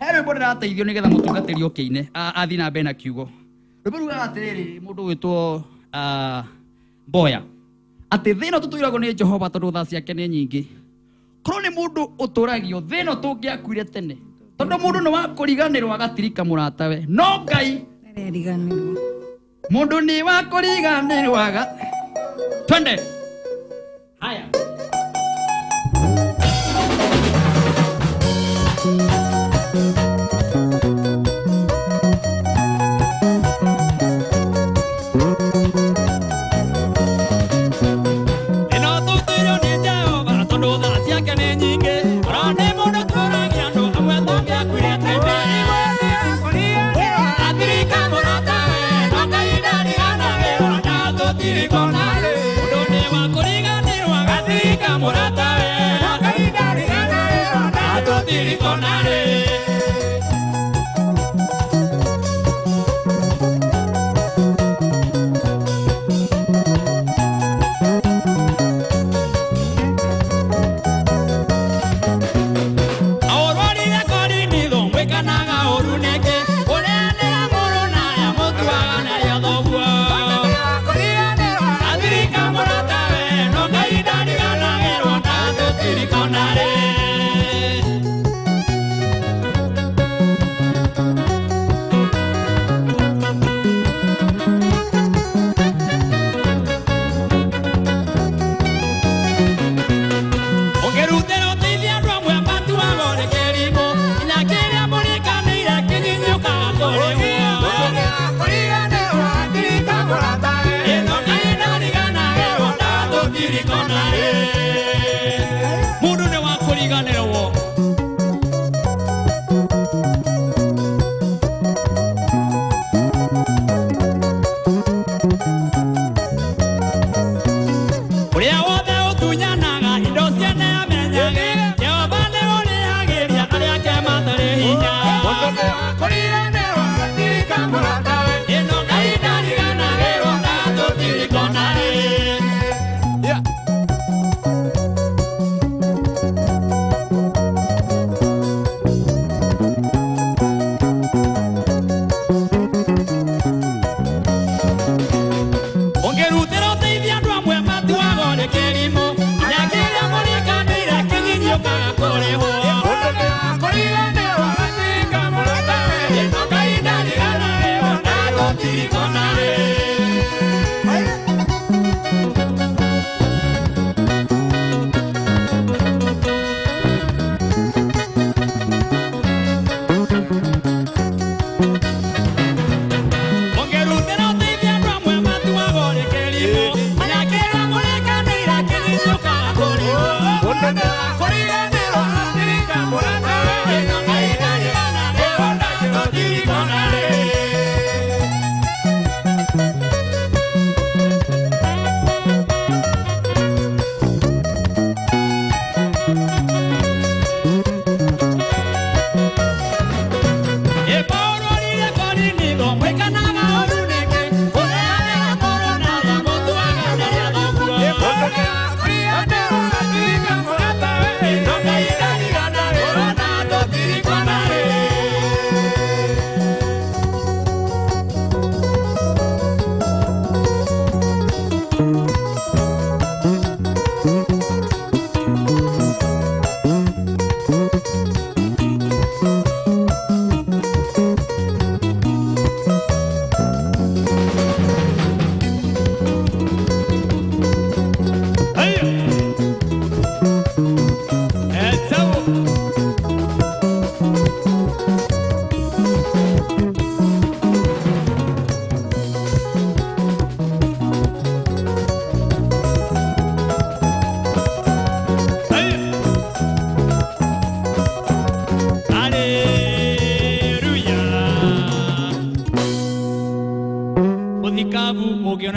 He rwĩmbo ndĩrateithio nĩgetha mũtungatĩri ũkĩine athiĩ na mbere na kiugo. Rwĩmbo rugaga atĩrĩrĩ, mũndũ ũgwĩtwo Mboya, atĩ thĩ ĩno tũtũiragwo nĩ Jehova tondũ tha ciake nĩ nyingĩ. Korwo nĩ mũndũ ũtũragio thĩ ĩno tũngĩakuire tene, tondũ mũndũ nĩ wa kũriganĩrwo agatirika mũratawe, no Ngai mũndũ nĩ wa kũriganĩrwo aga. Twende haya.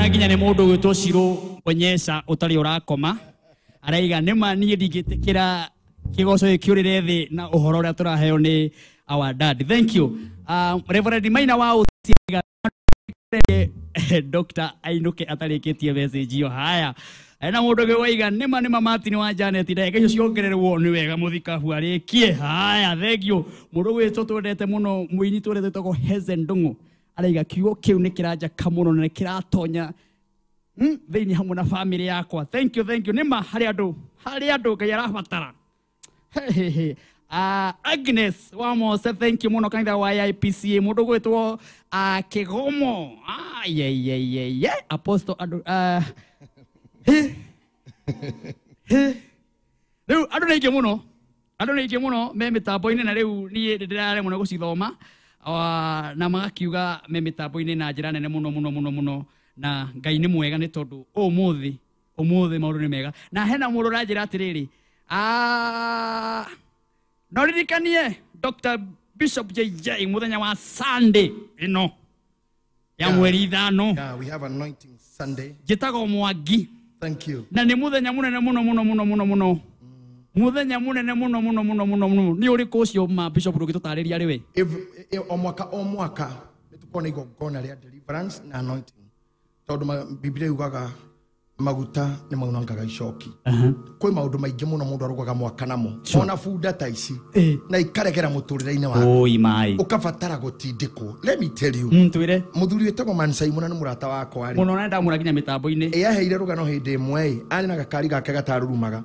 Nginya nĩ mũndũ ũgwĩtwo Shiro Onyesha ũtarĩ ũrakoma araiga nĩ ma niĩ ndingĩtĩkĩra kĩgoco gĩkĩũrĩre thĩ na ũhoro ũrĩa tũraheo nĩ our dad. Thank you. Reverend Maina wa Ũciga Dr. Ainuke atarĩkĩtie message iyo. Haya. Ena mũndũ ũngĩ waiga nĩma nĩma Martin wa Janet ndagĩka icio ciongererwo nĩ wega mũthikabu arĩkie. Haya, thank you. Mũndũ wĩtwo twendete mũno, mũini twendete wĩtagwo Hezen Ndung'u araiga kiugo kĩu nĩ kĩranjaka mũno na nĩ kĩratonya thĩinĩ hamwe na family yakwa. Thank you, thank you. Nĩma harĩ andũ, harĩ andũ Ngai arabatara. Hehehe. Agnes wa Mose, thank you muno kanitha wa IPCA. Mundu gwitwo Kigomo, ye ye ye ye apostle andu he he riu andu nĩ aingĩ mũno, andu nĩ aingĩ mũno me mĩtambo-inĩ na rĩu niĩ ndĩraremwo nĩ gũcithoma, na magakiuga me mĩtambo-inĩ na njĩra nene mũno mũno mũno mũno, na Ngai nĩ mwega nĩ tondũ ũmũthĩ ũmũthĩ maũndũ nĩ mega. Na hena mũndũ ũranjĩra atĩrĩrĩ, no ririkanie Dr. Bishop JJ muthenya wa Sunday ĩno ya mweri 5. Yeah, we have anointing Sunday. Njĩtagwo Mwangi. Thank you. Na nĩ muthenya munene muno muno muno muno muno. Muthenya munene muno muno muno muno muno. Nĩ ũrĩkũ ũcio ma Bishop ndũngĩtũtarĩria rĩ we? O mwaka o mwaka nĩ tũkoragwo na igongona rĩa deliverance na anointing. Tondũ Biblia yugaga maguta nĩ maunangaga icoki. Kwĩ maũndũ maingĩ mũno mũndũ arũgaga mwaka namo. Ona bunda ta ici na ikaregera mũtũrĩre-inĩ waku. Oi mai. Ũkabatara gũtindĩkwo. Let me tell you. Twĩre. Mũthuri wĩtagwo Mansai mũno nĩ mũrata wakwa rĩ. Mũno na ndamũra nginya mĩtambo-inĩ. Ĩ aheire rũgano hĩndĩ ĩmwe ĩ, arĩ na gakari gake gatarurumaga.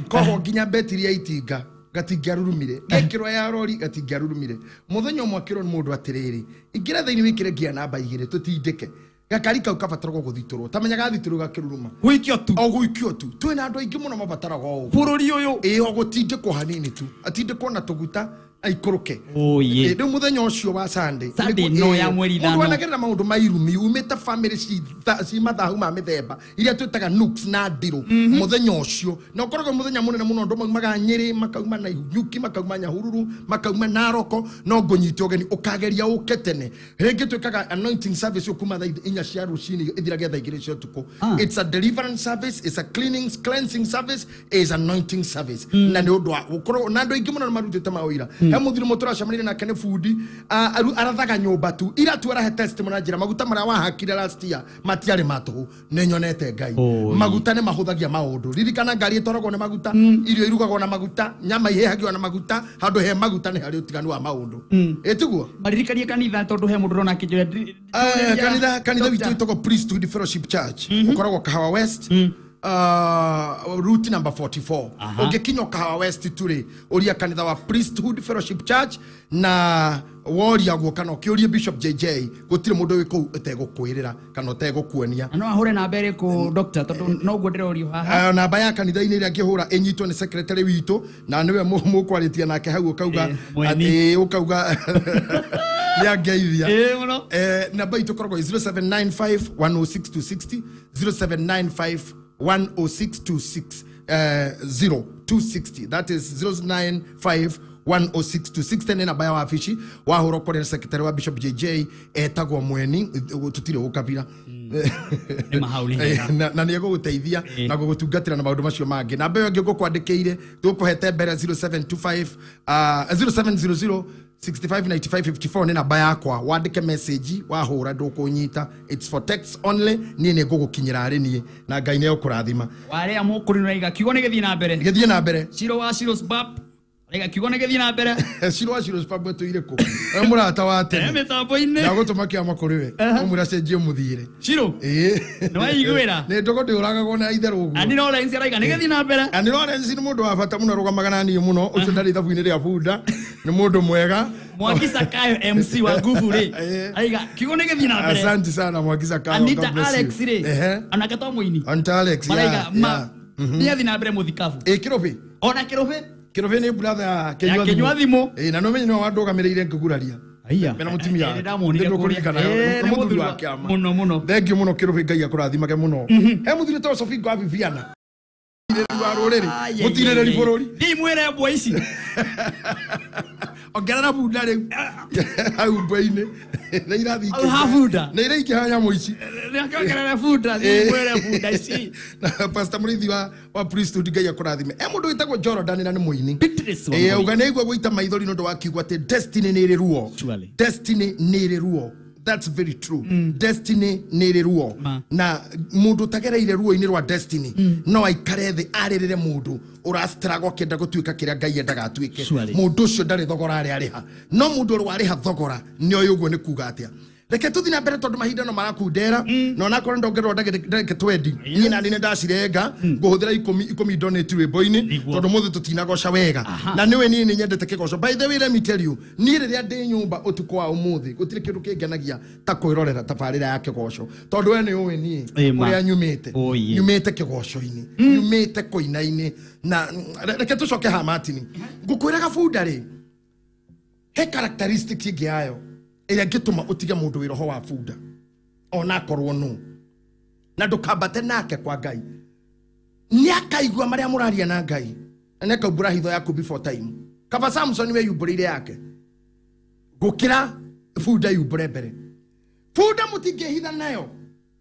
Koguo nginya betiri ya itinga gatingĩarurumire, gekĩrwo ya rori gatingĩarurumire. Mũthenya ũmwe akĩrwo nĩ mũndũ atĩrĩrĩ, ingĩra thĩinĩ wĩkĩre ngia namba 2 tũtindĩke. Gakari kau kabataragwo gũthitũrwo, ta menya gathitũrwo gakĩruruma. Gũikio tu. O gũikio tu. Twĩna andũ aingĩ mũno mabataraga ũguo. Bũrũri ũyũ. Ĩ o gũtindĩkwo hanini tu. Atindĩkwo na tũguta aikũrũke. Oye. Rĩu mũthenya ũcio wa Sunday. Sunday no ya mweri 5. Mũndũ anagerera maũndũ ma irumi, umĩte family ci mathahu ma mĩthemba iria twĩtaga nooks na ndirũ. Mũthenya ũcio na ũkoragwo mũthenya mũnene mũno, andũ maumaga Nyĩrĩ, makauma Nanyuki, makauma Nyahururu, makauma Naroko, no ngũnyite ũgeni ũkageria ũke tene. Rĩngĩ twĩkaga anointing service kuma thaa 4 cia rũcinĩ ĩthirage thaa 2 cia ũtukũ. It's a deliverance service, it's a cleaning cleansing service, it's anointing service. Na nĩ ũndũ wa gũkorwo na andũ aingĩ mũno nĩ marutĩte mawĩra. He mũthuri mũtũracemanirie nake nĩ bundi, arathaga nyũmba tu ira tu arahe testimony na njĩra maguta marĩa wahakire last year matiarĩ ma tũhũ, nĩ nyonete Ngai. Maguta nĩ mahũthagia maũndũ. Ririkana ngari ĩtwaragwo nĩ maguta, irio irugagwo na maguta, nyama ihĩhagio na maguta, handũ he maguta nĩ harĩ ũtiganu wa maũndũ. Ĩtiguo? Maririkanie kanitha tondũ he mũndũ ũrona akĩnjũria. Kanitha witũ wĩtagwo Priesthood Fellowship Church, ũkoragwo Kahawa West. Route number 44. Ũngĩkinya Kahawa West tũrĩ ũria kanitha wa Priesthood Fellowship Church na woria guo kana ũkĩũrie Bishop JJ, gũtirĩ mũndũ wĩ kũu ũtegũkwĩrĩra kana ũtegũkuonia. Na no ahũre namba ĩrĩkũ doctor, tondũ noguo ndĩrorio haha. Namba ya kanitha-inĩ ĩrĩa angĩhũra ĩnyitwo nĩ secretary witũ na nĩwe mũkwarĩtie nake hau ũkauga atĩ ũkauga nĩ angeithia. Namba itũ ĩkoragwo 0795 106 260, 0795 106 26 0 260. That is 095 106 260. Nĩ namba ya wabici wahũra ũkore secretary wa Bishop JJ etagwo Mweni, tũtirĩ gũkabira na nĩ egũgũteithia na gũgũtungatĩra na maũndũ macio mangĩ. Namba ĩyo ĩngĩ ngũkwandĩkĩire tũkũhete mbere 0725 0700 659554 nĩ namba yakwa, wandĩke message wahũra ndũkũnyita, it's for text only. Niĩ nĩ ngũgũkinyĩra arĩ niĩ na Ngai nĩ egũkũrathima. Warĩa mũkũrũ nĩraiga kiugo nĩ gĩthiĩ na mbere, gĩthiĩ na mbere. Ciro wa Ciro's Pub araiga kiugo nĩ gĩthiĩ na mbere. Ciro wa Ciro's Pub tũire kũ? We mũrata wa tene mĩtambo-inĩ ndagũtũma kĩama kũrĩ we ũmwĩra cenjie mũthiĩre. Ciro nĩ waiguĩra nĩ ndogo ndĩũragagwo na itherũ ũguo. Ani Lawrence araiga nĩ gĩthiĩ na mbere. Ani Lawrence nĩ mũndũ wa bata mũno, arũgamaga na niĩ mũno, ũcio ndarĩ ithabu-inĩ rĩa bunda, nĩ mũndũ mwega. Mwangi Sakayo MC wa nguvu rĩ araiga kiugo nĩ gĩthiĩ na mbere. Asante sana Mwangi Sakayo. Anita Alex rĩ anake to mũini. Anita Alex maraiga ma nĩ athiĩ na mbere mũthikabu. Kĩrũbĩ ona kĩrũbĩ Kĩrũbĩ nĩ brother ya Kĩnyua Thimũ. Na no menye no wandũgamĩrĩire ngĩguraria. Mena mũtumia. Ndĩndũkũririkana nĩ mũthuri wa kĩama. Mũno mũno. Thank you mũno Kĩrũbĩ, Ngai akũrathimage mũno. He mũthuri ũtagwo Sophie Ngwa Viviana. Wa rũrĩrĩ mũtirĩrĩri bũrũri. Thiĩ mwĩre mbwa ici. Ongerera bunda rĩu hau mbwa-inĩ. Nĩ irathiĩ Hau ha bunda. Nĩ iraingĩha nyamũ ici. Nĩakĩongerera bunda, thiĩ mwĩre bunda ici. Na Pastor Mũrĩithi wa Priesthood Ngai akũrathime. He mũndũ wĩtagwo Jordan na nĩ mũini. Auga nĩ aigua gũita maithori nĩ ũndũ wa kiugo atĩ destiny nĩ ĩrĩ ruo. Destiny nĩ ĩrĩ ruo. That's very true. Destiny nĩ ĩrĩ ruo. Na mũndũ ũtagereire ruo-inĩ rwa destiny no aikare thĩ arĩrĩre mũndũ ũrastruggle akĩenda gũtuĩka kĩrĩa Ngai endaga atuĩke. Mũndũ ũcio ndarĩ thogora arĩa arĩha. No mũndũ ũrĩa warĩha thogora nĩ oĩ ũguo nĩ kuga atĩa. Reke tũthiĩ na mbere tondũ mahinda no marakundera na onakorwo ndongererwo ndagĩka 20 niĩ nani nĩ ndacirenga ngũhũthĩra ikũmi donate rwĩmbo-inĩ tondũ mũthĩ tũtinagoca wega na nĩwe niĩ nĩ nyendete kĩgoco. By the way, let me tell you, niĩ rĩrĩa ndĩ nyũmba ũtukũ wa ũmũthĩ gũtirĩ kĩndũ kĩngenagia ta kwĩrorera tabarĩra ya kĩgoco tondũ we nĩ ũĩ niĩ kũrĩa nyumĩte nyumĩte kĩgoco-inĩ nyumĩte kũina-inĩ. Na reke tũcoke ha Martin ngũkwĩraga bunda rĩ he characteristics ĩngĩ yayo ĩrĩa ngĩtũma ũtige mũndũ wĩ roho wa bunda onakorwo nũ na ndũkambate nake kwa Ngai nĩ akaigua marĩa mũraria na Ngai na nĩ akaumbũra hitho yaku before time. Kaba Samson we yumbũrĩire yake gũkĩra bunda yumbũre mbere. Bunda mũtingĩhitha nayo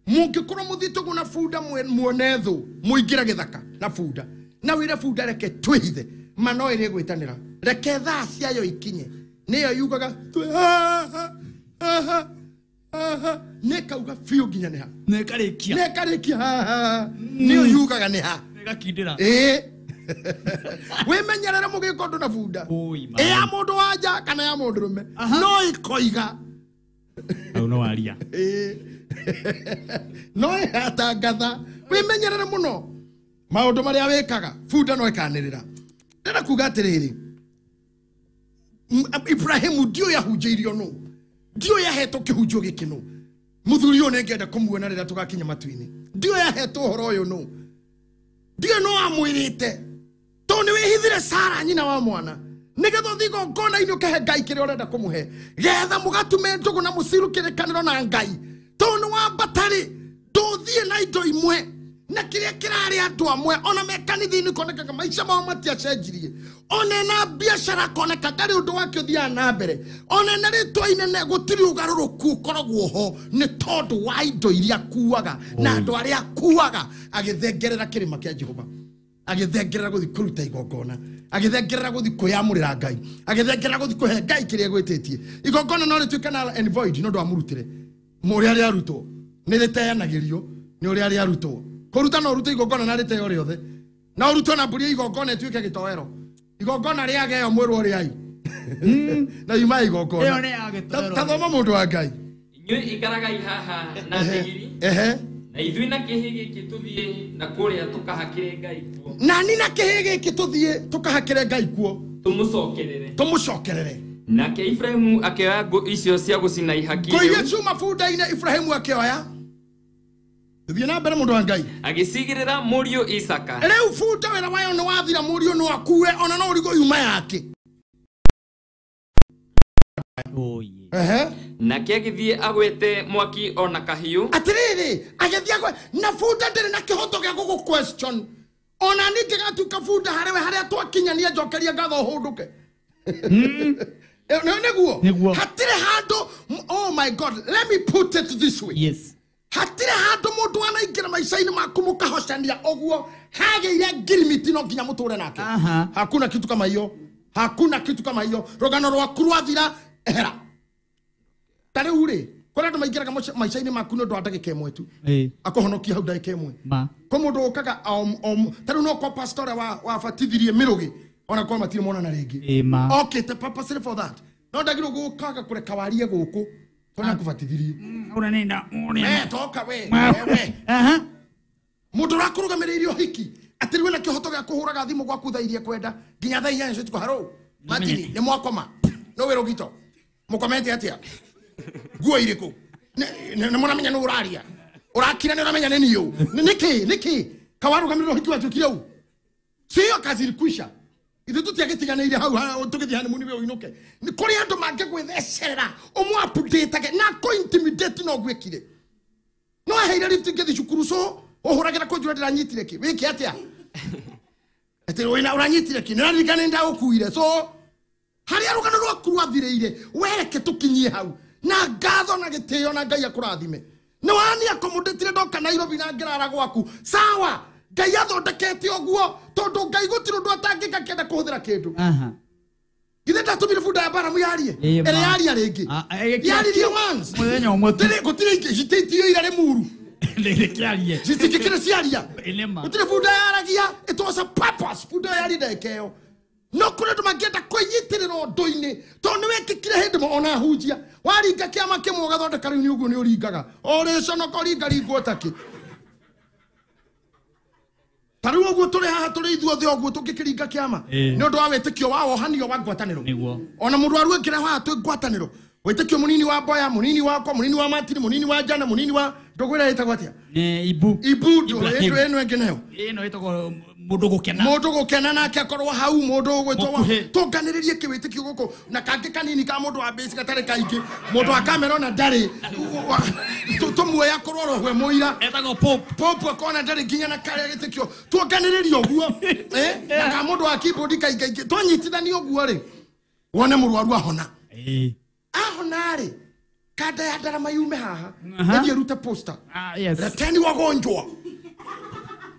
mũngĩkorwo mũthiĩte ũguo na bunda muone thũ mũingĩre gĩthaka na bunda na wĩre bunda reke twĩhithe ma no ĩrĩ gwĩtanĩra reke thaa ciayo ikinye nĩyo yugaga nĩ kauga biũ nginya nĩ ha nĩ karĩkia nĩyo yugaga nĩ ha nĩ gakindĩra. Ĩĩ wĩmenyerere mũgĩka ũndũ na bunda ĩ ya mũndũ wa nja kana ya mũndũrũme no ĩkoiga hau no waria no ĩhatangatha. Wĩmenyerere mũno maũndũ marĩa wĩkaga bunda no ĩkanĩrĩra. Ndĩrenda kuga atĩrĩrĩ, Ibrahimu ndio yahunjĩirio nũ ndio yahetwo kĩhunjio gĩkĩ nũ mũthuri ũyũ nĩngenda kũmuona rĩrĩa tũgakinya matu-inĩ ndio yahetwo ũhoro ũyũ nũ ndio no amwĩrĩte tondũ nĩ wĩhithire Sara nyina wa mwana nĩgetha ũthiĩ igongona-inĩ ũkahe Ngai kĩrĩa ũrenda kũmũhe getha mũgatume ndũgũ na mũciru kĩrĩkanĩro na Ngai tondũ nĩ wambata rĩ ndũthiĩ na indo imwe na kĩrĩa kĩrarĩ andũ amwe ona me kanitha-inĩ konekaga maica mao matiacenjirie ona na biacara koneka ndarĩ ũndũ wake ũthiaga na mbere ona na rĩtwa inene gũtirĩ ũgarũrũku ũkoragwo ho nĩ tondũ wa indo iria akuaga na andũ arĩa akuaga. Agĩthengerera kĩrĩma kĩa Jehova agĩthengerera gũthiĩ kũruta igongona agĩthengerera gũthiĩ kwĩyamũrĩra Ngai agĩthengerera gũthiĩ kũhe Ngai kĩrĩa egwĩtĩtie. Igongona no rĩtuĩke null and void nĩ ũndũ wa mũrutĩre mũrĩa rĩarutwo nĩ rĩteanagĩrio nĩ ũrĩa rĩarutwo. Kũruta no ũrute igongona na rĩteo rĩothe na ũrutwo na mbũri ya igongona ĩtuĩke gĩtoero igongona rĩageo mwĩrwo rĩai na yuma igongona. Ta thoma mũndũ wa Ngai. Inyuĩ ikaragai haha na ndigiri na ithuĩ na kĩhĩ gĩkĩ tũthiĩ na kũrĩa tũkahakĩre Ngai kuo. Nani na kĩhĩ gĩkĩ tũthiĩ tũkahakĩre Ngai kuo tũmũcokerere. Nake Ibrahimu akĩoya ngũ icio cia gũcina ihaki rĩu ngũ iria ciuma bunda-inĩ Ibrahimu akĩoya. Thiĩ na mbere mũndũ wa Ngai. Agĩcigĩrĩra mũriũ Isaka. Rĩu bunda wĩra wayo nĩ wathira mũriũ no akue ona no ũrigwo yuma yake. Nake agĩthiĩ agwete mwaki ona kahiũ. Atĩrĩrĩ agĩthiĩ agwe na bunda ndĩrĩ na kĩhoto gĩa gũgũ question ona niĩ ngĩgatuĩka bunda harĩwe harĩa twakinya niĩ njokeria ngatho hũndũke. Nĩguo hatirĩ handũ. Oh my God, let me put it this way. Yes. Hatirĩ handũ mũndũ anaingĩra maica-inĩ maku mũkahocania ũguo hagĩire ngirimiti no nginya mũtũre nake. Hakuna kitu kama hiyo. Hakuna kitu kama hiyo. Rũgano rwaku rwathira ehera. Ta rĩu rĩ kũrĩ andũ maingĩraga maica-inĩ maku nĩ ũndũ wa ndagĩka ĩmwe tu akũhonokia hau ndagĩka ĩmwe. Kwĩ mũndũ ũkaga ta rĩu no kwa pastor ũrĩa wabatithirie mĩrũgĩ ona korwo matirĩ monana rĩngĩ okĩte purposely for that no ndagĩrĩirwo gũkaga kũreka warie gũkũ tondũ nĩakũbatithirie. Toka we mũndũ ũrakũrũgamĩrĩire ũhiki atĩ rĩu ena kĩhoto gĩa kũhũraga thimũ gwaku thaa iria kwenda nginya thaa 8 cia ũtukũ. Harũ Martini nĩ mwakoma no wĩ rũgito mũkomete atĩa nguo irĩkũ nĩ mũramenya nũ ũraria ũrakira nĩ ũramenya nĩ niũ nĩkĩ nĩkĩ kawarũgamĩrĩra ũhiki watuĩkire ũũ sio kazi ilikwisha. Ithuĩ tũtiagĩtiganĩire hau tũgĩthiĩ honeymoon we ũinũke. Nĩ kũrĩ andũ mangĩgwĩthecerera ũmũ-update-age na akũ-intimidate no gwĩkire no aheire lift ngĩthiĩ cukuru so ũhũragĩra kũnjũra ndĩranyitire kĩ wĩke atĩa atĩ wĩna ũranyitire kĩ nĩũraririkana nĩ ndagũkuire so harĩa rũgano rwaku rwathirĩire wereke tũkinyie hau na ngatho na gĩtĩo na Ngai akũrathime. Nĩ wani accommodate ndoka Nairobi na ngĩrara gwaku sawa Ngai athondekete ũguo tondũ Ngai gũtirĩ ũndũ atangĩka kĩenda kũhũthĩra kĩndũ. Githĩ Ndatũmire bunda ya Baramu yarie. Ĩrĩa yaria rĩngĩ. Yaririe once. Mũthenya ũmwe tu. Gũtirĩ ingĩ ira rĩmuru. Ndĩkĩarie. Citingĩkĩrĩ ciaria. Gũtirĩ bunda yaragia. It was a purpose. Bunda yari ndekeo. No kũrĩ andũ mangĩenda kwĩnyitĩrĩra ũndũ-inĩ tondũ nĩ wekĩkire hĩndĩ ĩmwe ona hunjia waringa kĩama kĩmwe ũgathondeka rĩu nĩ ũguo nĩ ũringaga ũrĩconoka ũringaringwo takĩ. Ta rĩu ũguo tũrĩ haha tũrĩ ithuothe ũguo tũngĩkĩringa kĩama nĩ ũndũ wa wĩtĩkio wa wohanio wa ngwatanĩro. Ona mũrwaru ekĩra haha twĩ ngwatanĩro wĩtĩkio mũnini wa Mboya, mũnini wakwa, mũnini wa Martin, mũnini wa Jana, mũnini wa ndũgũ ĩrĩa ĩtagwo atĩa? Ibu. Ibu ĩno ĩngĩ nayo. Ĩno ĩtagwo mũndũ gũkena. Mũndũ gũkena nake akorwo hau mũndũ ũgwĩtwo tũnganĩrĩrie kĩwĩtĩkio gũkũ na kangĩ kanini ka mũndũ wa base gatarĩ kaingĩ mũndũ wa kamera ona ndarĩ tũmuoye akorwo orohwe mũira etagwo Pope. Pope akona ndarĩ nginya na karĩa gĩtĩkio tuonganĩrĩrie ũguo na ka mũndũ wa keyboard kaingĩ twanyitithania ũguo rĩ wone mũrwaru ahona. Ahona rĩ kanda ya ndarama yume haha ĩthiĩ ĩrute poster. Leteni wagonjwa.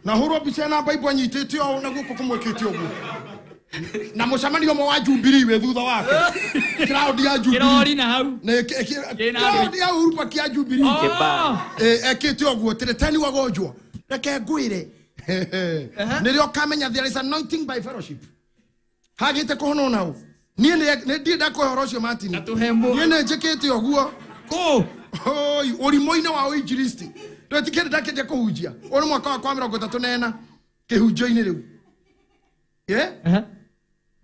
Na hurwo mbica na Bible anyitĩte ũũ na guoko kũmwĩkĩte ũguo. Na mũcemanio ũmwe wa Jubilee wĩ thutha wake. Crowd ya Jubilee. Kĩrori na hau. Crowd ya Uhuru Park ya Jubilee. Ekĩte ũguo leteni wagonjwa. Reke ngwĩre. Nĩrĩo ũkamenya there is anointing by fellowship. Hagĩte kũhonwo nao. Niĩ nĩ ndirĩ ndakũhe ũhoro ũcio Martin. Niĩ nĩ njĩkĩte ũguo. Kũ? Ũrimũ-inĩ wa ũinjilisti. Ndwetikĩrĩ ndakĩnjia kũhunjia. Ũyũ nĩ mwaka wakwa 34 kĩhunjio-inĩ rĩu.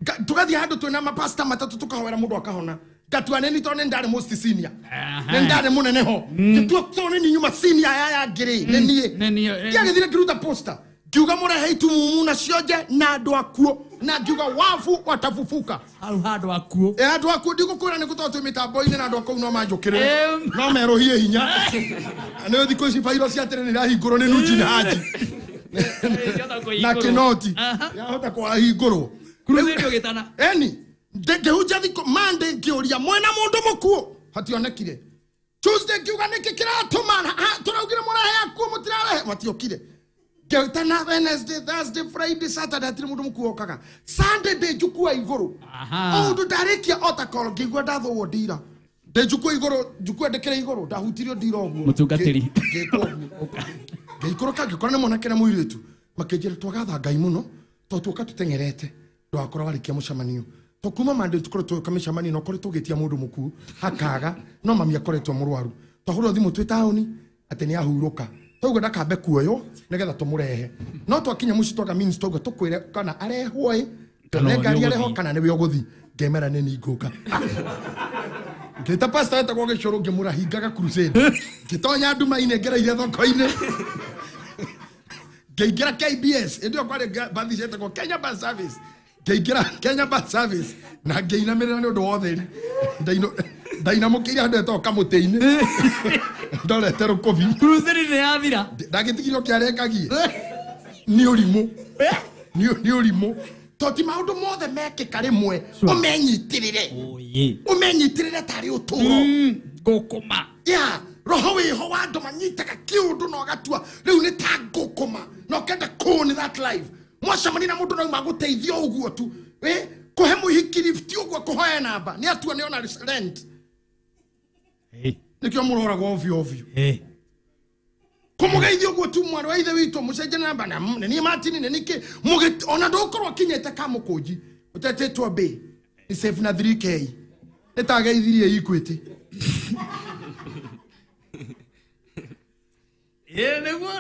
Tũgathiĩ handũ twĩna mapasta matatũ tũkahoera mũndũ akahona. Ngatua nĩ tondũ nĩ ndarĩ most senior. Nĩ ndarĩ mũnene ho. Ngĩtua tondũ nĩ nyuma senior aya angĩ rĩ, nĩ niĩ. Ngĩagĩthire ngĩruta poster. Ngiuga mũrehe itumumu na cionje na andũ akuo. Na ngiuga wabu watafufuka. Hau handũ akuo. Andũ akuo ndigũkwĩra nĩ gũkorwo twĩ mĩtambo-inĩ na andũ akũu no manjũkĩrĩre. No merũhie hinya. Nĩ thikũ ici bairo cia tene nĩ irahingũrwo nĩ Nunji na Haji. Na Kinoti. Yahota kũhingũrwo. Crusade ũgĩtana. Eni ngĩhunjia thikũ Monday ngĩũria mwena mũndũ mũkuũ hationekire. Tuesday ngiuga nĩkĩ kĩratũma tũraugire mũrehe akuo mũtirarehe matiokire. Ngĩtana Wednesday, Thursday, Friday, Saturday hatirĩ mũndũ mũkuũ okaga. Sunday ndĩ njukua igũrũ. O ũndũ ndarĩkia ota call ngĩigua ndathũo ndira. Ndĩ njukua igũrũ, njukua ndĩkĩrĩ igũrũ, ndahutirio ndira ũguo. Mũtungatĩri. Ngĩkwo ũguo. Ngĩikũrũka ngĩkora nĩ mwanake na mũirĩtu. Makĩnjĩra twagatha Ngai mũno tondũ tuoka tũteng'erete ndwakorwo warĩkia mũcemanio. To kuma Monday tukorwo tũgĩka mĩcemanio na ũkorwo tũgĩtia mũndũ mũkuũ hakaga no mami akoretwo mũrwaru. Twahũrwo thimũ twĩ taũni atĩ nĩ ahurũka. Twauga ndakambe kuoywo nĩgetha tũmũrehe. No twakinya mũciĩ twaga means twauga tũkwĩre kana arehwo ĩ kana ngari arehwo kana nĩwe ũgũthiĩ. Ngĩmera nĩ niĩ ngũka. Ngĩta pastor etagwo Gĩcũrũ ngĩmũra hingaga crusade. Ngĩtonya nduma-inĩ ngereire thoko-inĩ. Ngĩingĩra KBS ĩndĩ ĩyo kwarĩ bathi cietagwo Kenya Bus Service. Ngĩingĩra Kenya Bus Service na ngĩinamĩrĩra nĩ ũndũ wa ũtheri. Ndainamũkĩire handũ hetagwo kamũtĩ-inĩ. Ndorete rũkũbi. Crusade nĩ yathira. Ndagĩtigire ũkĩarengagie. Nĩ ũrimũ. Nĩ ũrimũ. Tondũ ti maũndũ mothe mekĩka rĩmwe ũmenyitĩrĩre. Ũmenyitĩrĩre tarĩ ũtũũro. Ngũkũma. Yeah, roho wĩho wa andũ manyitaga kĩũndũ na ũgatua rĩu nĩ ta ngũkũma na ũkenda kũũn that life. Mwacemania na mũndũ no magũteithia ũguo tu. Kũhe mũhiki lift ũguo kũhoya namba nĩ atua nĩ ona rent. Nĩkĩo mũroragwo ovyo ovyo. Kũmũgeithia ũguo tu mwarĩ wa ithe witũ mũcenjanie namba na nĩ niĩ Martin nĩ nĩkĩ ona ndũgũkorwo ũkinyĩte kamũkũnji ũtetĩtwo mbĩ nĩ save na 3K nĩ tageithirie Equity. Nĩguo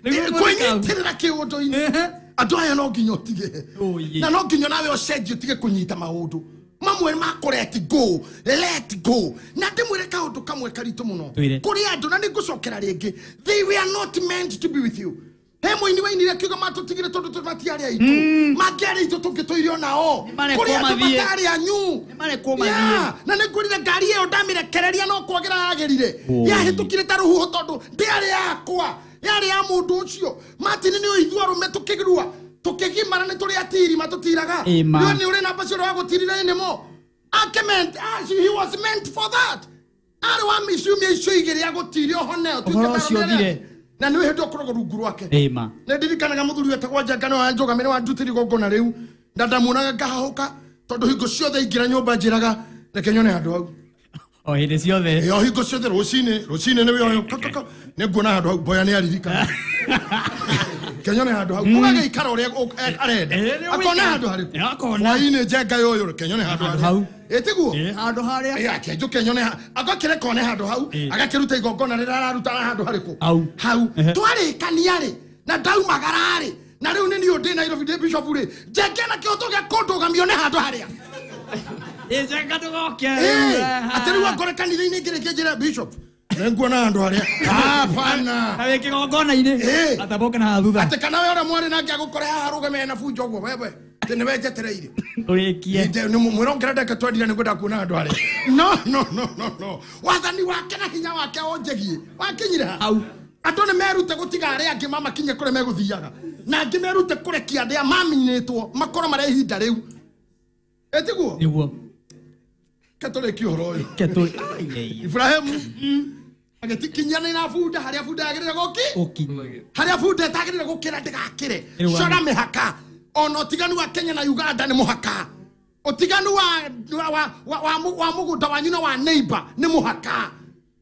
kwĩnyitĩrĩra kĩũndũ-inĩ andũ aya no nginya ũtige na no nginya nawe ũcenjie ũtige kũnyita maũndũ mamwe ma let go, let go. Na ndĩmwĩre kaũndũ kamwe karitũ mũno kũrĩ andũ na nĩngũcokera rĩngĩ, they were not meant to be with you. He mũini wainire akiuga matũtigire tondũ matiarĩ aitũ mangĩarĩ aitũ tũngĩtũire onao kũrĩ andũ matarĩ anyu. Na nĩngũrire ngari ĩyo ndamĩrekereria no kwagĩra yagĩrire yahĩtũkire ta rũhuho tondũ ndĩarĩ yakwa yarĩ ya mũndũ ũcio. Martin nĩ ũithuĩ arũme tũkĩrua tũkĩgimara nĩ tũrĩ atiri matũtiraga. Nĩ ũrĩ namba cio wa gũtirira nĩmo. Ake he was meant for that. Arĩ wa miciumia icio igĩrĩ agũtire ũhone ũtuĩke na nĩ hĩndĩ ũkoragwo rungu rwake. Nĩ ndirikanaga mũthuri wetagwo Njenga nĩwe wanjũgamĩrĩire wanjutĩire igongona rĩu na ndamuonaga ngahahũka Tondũ hingo ciothe ingĩra nyũmba njĩraga reke nyone handũ hau. O hĩndĩ ciothe. Ĩyo hingo ciothe rũcinĩ, rũcinĩ nĩ ũyũ kaka nĩ nguona handũ hau Mboya nĩ aririkana. Kenyone handũ hau. Ũgagĩikara ũrĩa arenda. Akona handũ harĩkũ. Akona. Hwainĩ njenga ũyũ reke nyone handũ hau. Ĩtiguo? Handũ harĩa. Ĩ akĩnjũke nyone agakĩreka one handũ hau, agakĩruta igongona rĩrĩa araruta handũ harĩkũ. Hau. Hau. Twarĩkania rĩ na ndaumagara rĩ na rĩu nĩ niĩ ndĩ Nairobi ndĩ bishop rĩ njenge na kĩhoto gĩa kũndũgamio nĩ handũ harĩa. Njenga ndũgoke. Atĩ rĩu angore kanitha-inĩ ngĩrĩkia njĩra bishop nĩ nguona handũ harĩa. Hapana. Na wĩ kĩgongona-inĩ. Atamboke na haha thutha. Atĩ kana we ũrĩa mwarĩ nake agũkore haha arũgame na bunjo ũguo wewe. Atĩ nĩwe njetereire. Ũrĩkie. Mwĩra ongerera ndagĩka twendire nĩ ngwenda kuona handũ harĩa. No no no no no. Wathani wake na hinya wake onjegie. Wakinyire ha. Hau. Andũ nĩ merute gũtiga arĩa angĩ mamakinye kũrĩa megũthiaga. Na angĩ merute kũrekia arĩa maminĩtwo makorwo marĩa ihinda rĩu. Ĩtiguo? Nĩguo. Ketũrĩkie ũhoro ũyũ. Ketũrĩkie. Ibrahimu agĩtikinyana na bunda harĩa bunda yagĩrĩire gũkinya. Harĩa bunda ĩtagĩrĩire gũkĩra ndĩgakĩre. Cora mĩhaka. Ona ũtiganu wa Kenya na Uganda nĩ mũhaka. Ũtiganu wa mũgũnda wanyu na wa neighbor nĩ mũhaka.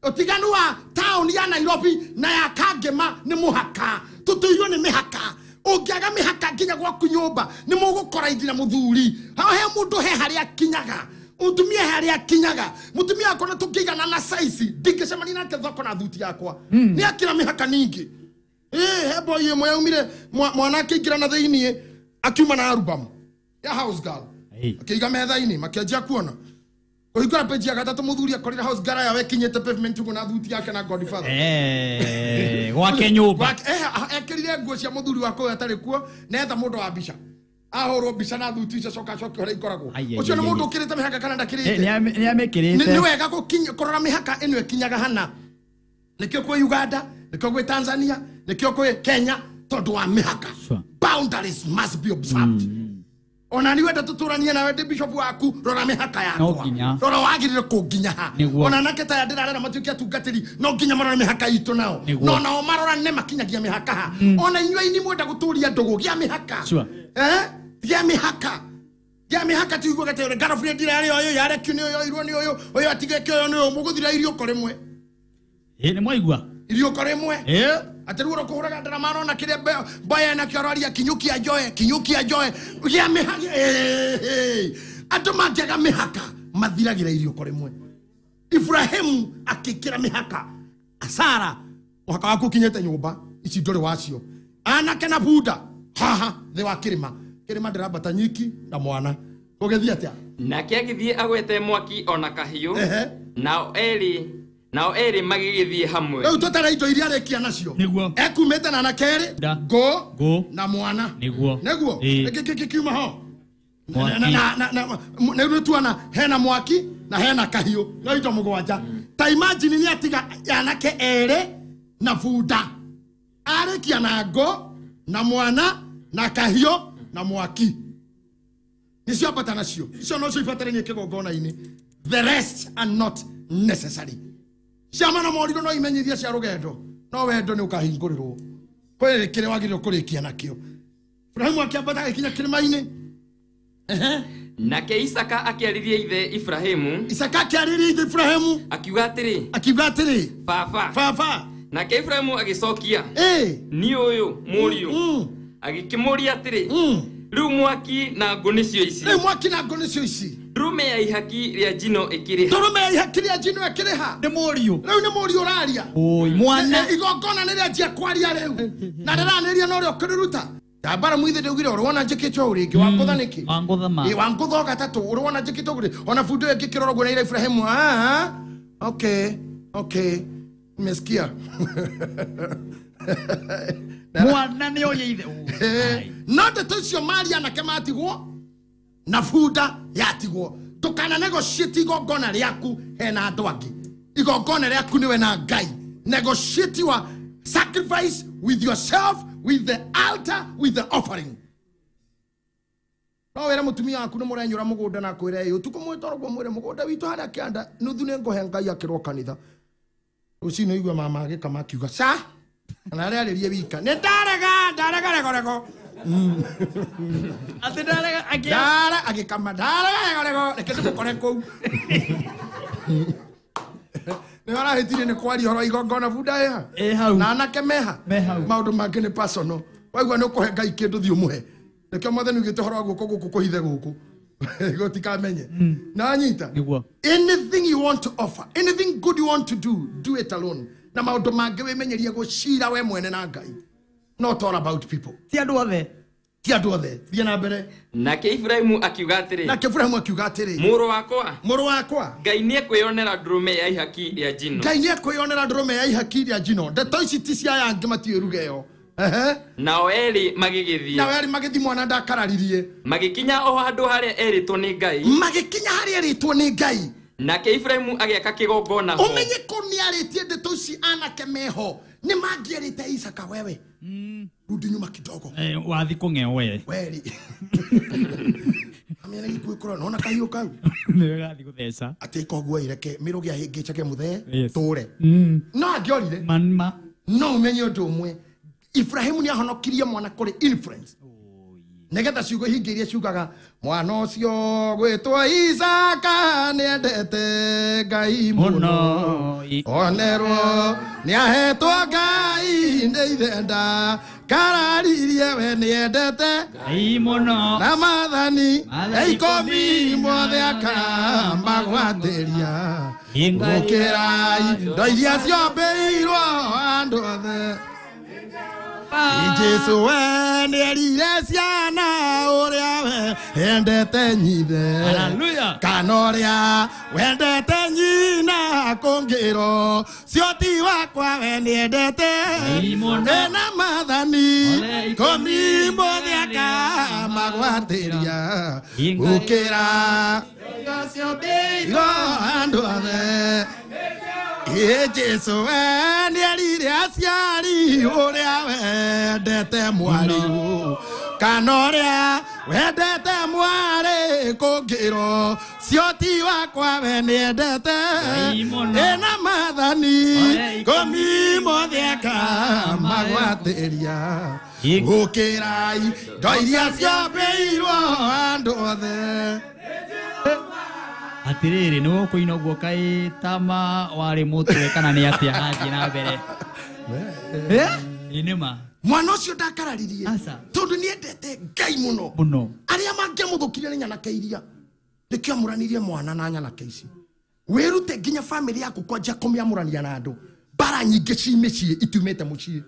Ũtiganu wa town ya Nairobi na ya Kangema nĩ mũhaka. Tũtũirwo nĩ mĩhaka. Ũngĩaga mĩhaka nginya gwaku nyũmba nĩ mũgũkora indi na mũthuri. Hao he mũndũ he harĩa akinyaga. Mutumia harĩa akinyaga. Mutumia akona tũngĩigana na size ndingĩcemania nake thoko na thuti yakwa. Nĩ akĩra mĩhaka ningĩ. He boy ĩmwe yaumire mwana akĩingĩra na thĩiniĩ akiuma na album ya house girl. Akĩiga metha-inĩ makĩanjia kuona. Kũhingũra page ya gatatũ mũthuri akorire house girl yawe ĩkinyĩte pavement ũguo na thuti yake na Godfather. Gwake nyũmba. Ekĩrire nguo cia mũthuri wake ũyũ atarĩ kuo na etha mũndũ wa mbica. Ahũrwo mbica na thuti icio coka coke ũrĩa ikoragwo. Ũcio nĩ mũndũ ũkĩrĩte mĩhaka kana ndakĩrĩte? Nĩ amĩkĩrĩte. Nĩ wega kũrora mĩhaka ĩno ĩkinyaga hana. Nĩkĩo kwĩ Uganda, nĩkĩo kwĩ Tanzania, nĩkĩo kwĩ Kenya tondũ wa mĩhaka. Boundaries must be observed. Ona ni wenda tũtũranie nawe ndĩ bishop waku rora mĩhaka yakwa. Rora wagĩrĩire kũnginya ha. Ona nake ta ndĩrarera matuĩke atungatĩri no nginya marore mĩhaka itũ nao. No nao marorane makinyagia mĩhaka ha. Ona inyuĩ aini mwenda gũtũria ndũgũ gĩa mĩhaka. Gĩa mĩhaka. Gĩa mĩhaka tuiguaga atĩ girlfriend ĩrarĩ ũyũ yarekio nĩ ũyũ oirwo nĩ ũyũ ũyũ atigeke ũyũ nĩ ũyũ mũgũthira iriũko rĩmwe. Nĩ mwaigua? Iriũko rĩmwe. Atĩ rĩu ũkũhũraga ndarama arona kĩrĩa Mboya nakĩo aroria kinyũkia njoe kinyũkia njoe gĩa mĩhaka. Andũ mangĩaga mĩhaka mathiragĩra iriũko rĩmwe. Ibrahimu akĩkĩra mĩhaka. Sara mũhaka waku ũkinyĩte nyũmba ici ndũrĩ wacio. Anake na bunda haha thĩ wa kĩrĩma. Kĩrĩma ndĩrambata nyiki na mwana. Gũgĩthiĩ atĩa? Nake agĩthiĩ agwete mwaki ona kahiũ. Nao erĩ magĩgĩthiĩ hamwe. Rĩu tũtara indo iria arĩkia nacio. Nĩguo. Ekumĩte na anake erĩ, ngũ na mwana. Nĩguo. Nĩguo. Nĩkĩ kiuma ho? Rĩu nĩtuona hena mwaki na hena kahiũ. No indo mũgwanja. Ta imagine nĩ atiga anake erĩ na bunda. Arĩkia na ngũ na mwana na kahiũ na mwaki. Nĩcio ambata nacio. Icio nocio ibatarainie kĩgongona-inĩ. The rest are not necessary. Ciama na morirũ no imenyithia cia rũgendo no wendo nĩ ũkahingũrĩrwo. Kwĩ kĩrĩa wagĩrĩirwo kũrĩkia nakĩo. Ibrahimu akĩambata agĩkinya kĩrĩma-inĩ. Nake Isaka akĩarĩria ithe Ibrahimu. Isaka akĩarĩria ithe Ibrahimu. Akiuga atĩrĩ. Akiuga atĩrĩ. Baba. Baba. Nake Ibrahimu agĩcokia. Niĩ ũyũ mũriũ. Agĩkĩmũũria atĩrĩ. Rĩu mwaki na ngũ nĩcio ici. Rĩu mwaki na ngũ nĩcio ici. Ndũrũme ya ihaki rĩa njino ĩkĩrĩ ha. Ndũrũme ya ihaki rĩa njino ĩkĩrĩ ha. Nĩ mũriũ. Rĩu nĩ mũriũ ũraria. Oi mwana. Igongona nĩ rĩanjia kwaria rĩu. Na rĩranĩria na ũrĩa ũkĩrĩruta. Ndambara mwithe ndaugire ũrĩ wona njĩkĩte ũũ rĩngĩ wangũtha nĩkĩ? Wangũtha ma. Ĩ wangũtha o gatatũ ũrĩ wona njĩkĩte ũguo rĩ. Ona bunda ĩyo ĩngĩkĩrora ũguo na ira Ibrahimu. Okay. Okay. Nimesikia. Mwana nĩ oye ithe. No ndeto icio maria anake matigwo na bunda yatigwo. Ndũkana negotiate igongona rĩaku hena andũ angĩ. Igongona rĩaku nĩwe na Ngai. Negotiate your sacrifice with yourself, with the altar, with the offering. No wĩre mũtumia waku nĩ mũrenyũra mũgũnda na akwĩre ĩ ũtukũ mwĩtoro guo mwĩre mũgũnda witũ harĩa kĩanda nuthu nĩ ngũhe Ngai akĩrwo kanitha. Rũcinĩ ũigue mama agĩkama akiuga ca na arĩarĩrie wika nĩ ndarega ndarega rego rego. Atĩ ndarega ndara agĩkama ndarega reke ndĩmũkore kũu. Nĩ arahĩtire nĩ kwaria ũhoro wa igongona bunda ĩha Ĩ hau. Na anake meha Me hau. Maũndũ mangĩ nĩ personal. Waigua nĩ ũkũhe Ngai kĩndũ thiĩ ũmũhe. Nĩkĩo mwathani ugĩte ũhoro wa guoko gũkũ kũhithe gũkũ gũtikamenye. Na anyita. Nĩguo. Anything you want to offer, anything good you want to do, do it alone. Na maũndũ mangĩ wĩmenyerie gũcira we mwene na Ngai. Not all about people. Ti andũ othe. Ti andũ othe. Thiĩ na mbere. Nake Ibrahimu akiuga atĩrĩ. Nake Ibrahimu akiuga atĩrĩ. Mũrũ wakwa. Mũrũ wakwa. Ngai nĩekwĩonera ndũrũme ya ihaki rĩa njino. Ngai nĩekwĩonera ndũrũme ya ihaki rĩa njino. Ndeto ici ti cia aya angĩ matiũĩ ruga ĩyo. Nao erĩ magĩgĩthiĩ. Nao erĩ magĩthiĩ mwana ndakararirie. Magĩkinya o handũ harĩa erĩtwo nĩ Ngai. Magĩkinya harĩa erĩtwo nĩ Ngai. Nake Ibrahimu agĩaka kĩgongona ho. Ũmenye kũ nĩarĩtie ndeto ici anake meho. Nĩ mangĩerĩte Isaka wewe. Rudi nyuma kidogo. Wathi kũng'eo we. Weri. Amena gĩkuĩ nona kahiũ kau. Nĩ wega athi gũtheca. Atĩ koguo ireke mĩrũgĩ ahĩngĩcage mũthee tũre. No angĩorire. Manma. No ũmenye ũndũ ũmwe. Ibrahimu nĩ ahonokirie mwana kũrĩ influence. Nĩgetha ciugo ihinge iria ciugaga mwana ũcio gwĩtwo Isaka nĩendete Ngai mũno. Onerwo nĩahetwo Ngai nĩ ithe ndakararirie we nĩendete Ngai mũno. Na maathani ikũmi mothe akamagwatĩria. Gũkĩra indo iria ciombĩirwo andũ othe. Jesu we nĩerire ciana ũrĩa we endete nyithe. Hallelujah. Kana ũrĩa wendete nyina kũngĩrwo cio ti wakwa we nĩendete. Ena maathani ikũmi mothe akamagwatĩria. Gũkĩra indo andũ othe. Jesu we nĩerire aciari ũrĩa wendete mwarĩ kana ũrĩa wendete mwarĩ kũngĩrwo cio ti wakwa we nĩendete. Ena maathani ikũmi mothe akamagwatĩria. Gũkĩra indo iria ciombĩirwo andũ othe. Atiriri nĩ ũkũina ũguo kaĩ tama warĩ mũtwe kana nĩ atĩa hathiĩ na mbere. Ĩ nĩ ma. Mwana ũcio ndakararirie tondũ nĩendete Ngai mũno. Mũno. Arĩa mangĩamũthũkirie nĩ nyanake iria. Nĩkĩo amũranirie mwana na nyanake ici. Wĩrute nginya famĩlĩ yaku kwanjia kũmĩamũrania na andũ. Mbara nyingĩ ci mĩciĩ itiumĩte mũciĩ.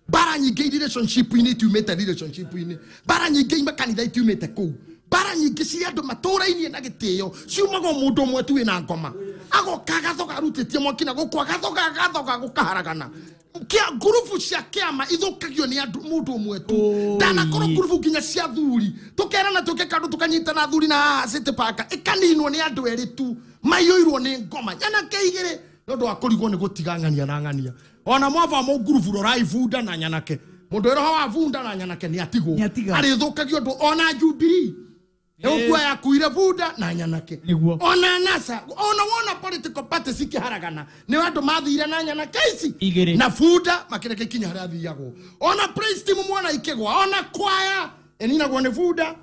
Mbara nyingĩ relationship-inĩ itiumĩte relationship-inĩ. Mbara nyingĩ makanitha itiumĩte kũu. Mbara nyingĩ cia andũ matũrainie na gĩtĩo ciumaga mũndũ ũmwe tu wĩna ngoma. Agoka agathoga arutĩtie mwaki na gũkũ agathoga agathoga gũkaharagana. Ngurubu cia kĩama ithũkagio nĩ andũ mũndũ ũmwe tu. Ndanakorwo ngurubu nginya cia thuri. Tũkerana tũke kandũ tũkanyitana thuri na haha City Park ĩkaninwo nĩ andũ erĩ tu maiyũirwo nĩ ngoma. Nyanake igĩrĩ nĩ ũndũ wa kũrigwo nĩ gũtiga ng'ania na ng'ania. Ona mwava mũngurubu rorai bunda na nyanake. Mũndũ wĩ roho wa bunda na nyanake nĩ atigwo. Arĩthũkagio ũndũ ona Jubilee. Nĩũkua yakuire bunda na nyanake. Ona NASA, ona wona political party cikĩharagana nĩ andũ mathire na nyanake ici na bunda makĩreke ikinya harĩa athiagwo. Ona praise team mwana ikĩgwa, ona kwaya ĩninagwo nĩ bunda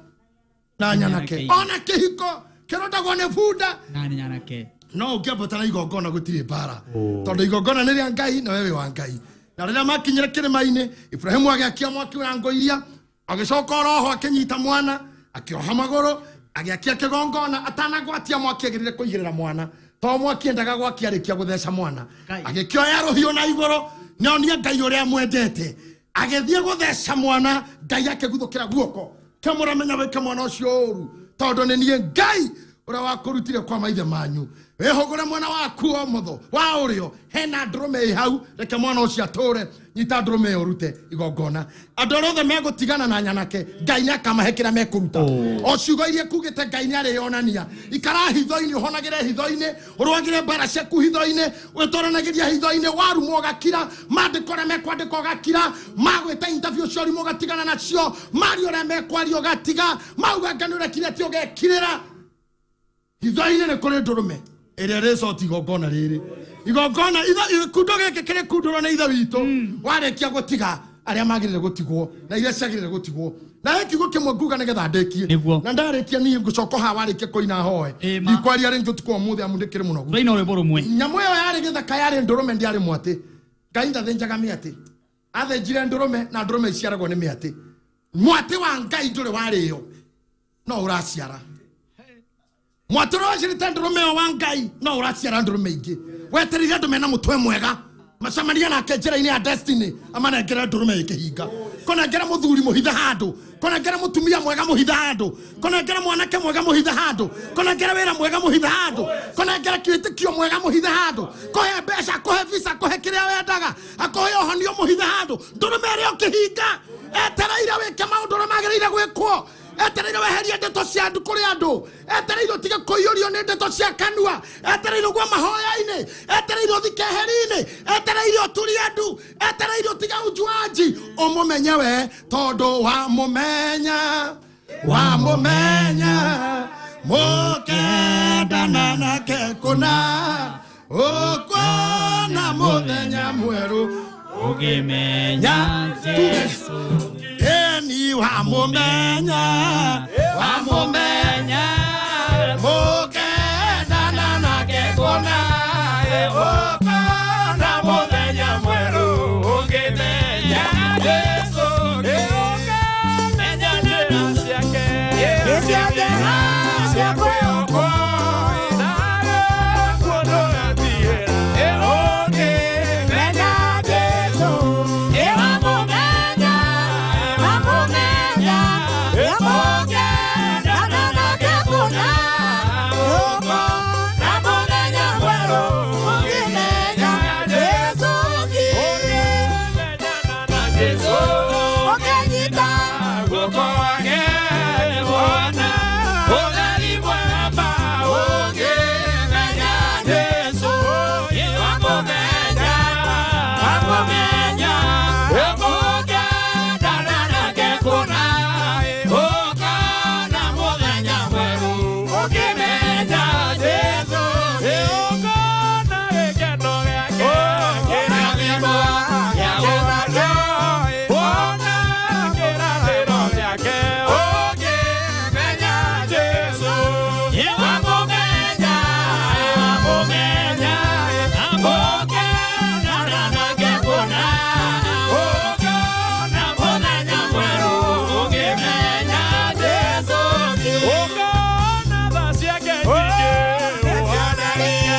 na nyanake. Ona kĩhiko kĩrondagwo nĩ bunda na nyanake. No ũngĩambata na igongona gũtirĩ mbara. Tondũ igongona nĩ rĩa Ngai na wewe wa Ngai. Na rĩrĩa makinyire kĩrĩma-inĩ, Ibrahimu agĩakia mwaki wa ngo iria, agĩcoka oroho akĩnyita mwana akĩoha magũrũ agĩakia kĩgongona atanagwatia mwaki agĩrĩire kũigĩrĩra mwana to mwaki endaga gwakia arĩkia gũtheca mwana. Agĩkĩoya rũhiũ na igũrũ nĩonie Ngai ũrĩa mwendete. Agĩthiĩ gũtheca mwana Ngai akĩguthũkĩra guoko. Kĩmũramenya wĩke mwana ũcio ũru tondũ nĩ niĩ Ngai ũrĩa wakũrutire kwa maithe manyu. Wĩhũgũre mwena waku wa ũmotho wa ũrĩo hena ndũrũme ĩ hau reke mwana ũcio atũre. Nyita ndũrũme ĩyo ũrute igongona. Andũ arĩa othe megũtigana na nyanake Ngai nĩakamahe kĩrĩa mekũruta. O ciugo iria kugĩte Ngai nĩarĩonania. Ikara hitho-inĩ, ũhonagĩre hitho-inĩ, ũrũagĩre mbara ciaku hitho-inĩ, wĩtwaranagĩria hitho-inĩ, warumwo ũgakira, maandĩko ũrĩa mekwandĩka ũgakira, magwĩta interview cio ũrimwo ũgatigana nacio, maria ũrĩa mekwaria ũgatiga, mauga Ngai nĩũrekire atĩ ũgekirĩra. Hitho-inĩ nĩ kũrĩ ndũrũme ĩrĩa ĩrĩcoti igongona rĩrĩ. Igongona gĩkundo gĩkĩ kĩrĩ kundũrwo nĩ ithe witũ. Warĩkia gũtiga Arĩa magĩrĩire gũtigwo na iria ciagĩrĩire gũtigwo. Na he kiugo kĩmwe nguga nĩgetha ndĩkie. Na ndarĩkia niĩ ngũcoka haha warĩkia kũina hoe. Ndikwaria rĩngĩ ũtukũ wa ũmũthĩ amu ndĩkĩrĩ mũnogu. Tũraina rwĩmbo rũmwe. Nyamũ ĩyo yarĩ gĩthaka yarĩ ndũrũme ndĩarĩ mwatĩ. Ngai ndathĩnjaga mĩatĩ. Athĩnjire ndũrũme na ndũrũme iciaragwo nĩ mĩatĩ. Mwatĩ wa Ngai ndũrĩ warĩo no ũraciara. Mwatĩ ũrĩa waciarĩte ndũrũme ĩyo wa Ngai no ũraciara ndũrũme ingĩ. Wetereire andũ mena mũtwe mwega macemania nake njĩra-inĩ ya destiny amanengere ndũrũme ĩkĩhinga. Kũnengere mũthuri mũhithe handũ, kũnengere mũtumia mwega mũhithe handũ, kũnengere mwanake mwega mũhithe handũ, kũnengere wĩra mwega mũhithe handũ, kũnengere kĩwĩtĩkio mwega mũhithe handũ, kũhe mbeca, kũhe visa, kũhe kĩrĩa wendaga, akũhe ũhonio mũhithe handũ. Ndũrũme ĩrĩa ũkĩhinga etereire wĩke maũndũ ũrĩa magĩrĩire gwĩkwo. Etereire weherie ndeto cia andũ kũrĩ andũ. Etereire ũtige kũiyũrio nĩ ndeto cia kanua. Etereire ũgwe mahoya-inĩ. Etereire ũthi keheri-inĩ. Etereire ũturie ndu. Etereire ũtige ujuaji. Ũmũmenye we tondũ wamũmenya, wamũmenya, mũkendana nake kũna, ũkuona mũthenya mwerũ ũngĩmenya Jesũ. Eni wamũmenya, wamũmenya, mũkendana nake kũna, ũkona mũthenya mwerũ ũngĩmenya Jesũ. Ũkamenya njĩra ciake, njĩra cia kwĩhokwo, nawe kuondoratigĩra. Ũngĩmenya Jesũ, wamũmenya, wamũmenya, mũkendana nake kũna, ũkona mũthenya mwerũ ũngĩmenya Jesũ. Jesũ ũkĩnyita guoko gwake wona ũtheri mwema ũngĩmenya Jesũ. Wamũmenya, wamũmenya, mũkendana nake kũna, ũkona mũthenya mwerũ ũngĩmenya Jesũ. Ũkona gĩkeno gĩake, kĩrathimo gĩa ũthatũ, wona kĩrathĩro gĩake ũngĩmenya Jesũ. Wamũmenya, wamũmenya, mũkendana nake kũna, ũkona mũthenya mwerũ ũngĩmenya Jesũ. Ũkona tha ciake nyingĩ,